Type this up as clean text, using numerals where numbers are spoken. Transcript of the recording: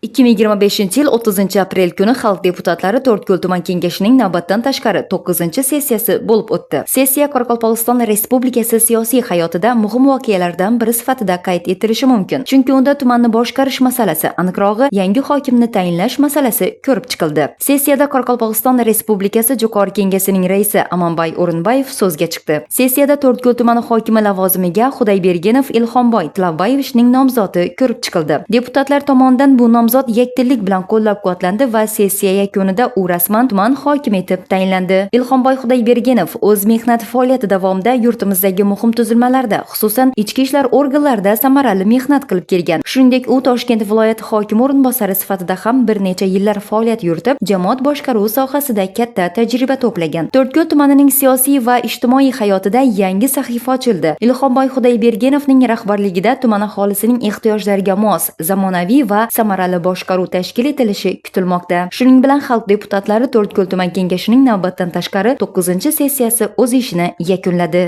2025-yil 30-aprel kuni xalq deputatlari To'rtko'l tuman kengashining navbatdan tashqari 9-sessiyasi bo'lib o'tdi. Sessiya Qoraqalpog'iston Respublikasi siyosiy hayotida muhim voqealardan biri sifatida qayd etilishi mumkin. Chunki unda tumanni boshqarish masalasi, aniqrog'i, yangi hokimni tayinlash masalasi ko'rib chiqildi. Sessiyada Qoraqalpog'iston Respublikasi Jo'qorg'i Kengasining raisi Amanbay O'rinbayev so'zga chiqdi. Sessiyada To'rtko'l tumani hokimi lavozimiga Xudaybergenov Ilhomboy Tilavbayevichning nomzodi ko'rib chiqildi. Deputatlar tomonidan bu nomzod yakdillik bilan qo'llab-quvvatlandi va sessiya yakunida u rasman tuman hokimi etib tayinlandi. Ilhomboy Xudaybergenov o'z mehnat faoliyati davomida yurtimizdagi muhim tuzilmalarda, xususan, ichki ishlar organlarida samarali mehnat qilib kelgan. Shuningdek, u Toshkent viloyati hokimi o'rinbosari sifatida ham bir necha yillar faoliyat yuritib, jamoat boshqaruvi sohasida katta tajriba to'plagan. To'rtko'l tumanining siyosiy va ijtimoiy hayotida yangi sahifa ochildi. Ilhomboy Xudaybergenovning rahbarligida tuman aholisining ehtiyojlariga mos, zamonaviy va samarali boshqaruv tashkil etilishi kutilmoqda. Shuning bilan xalq deputatlari To'rtko'l tuman kengashining navbatdan tashqari 9-sessiyasi o'z ishini yakunladi.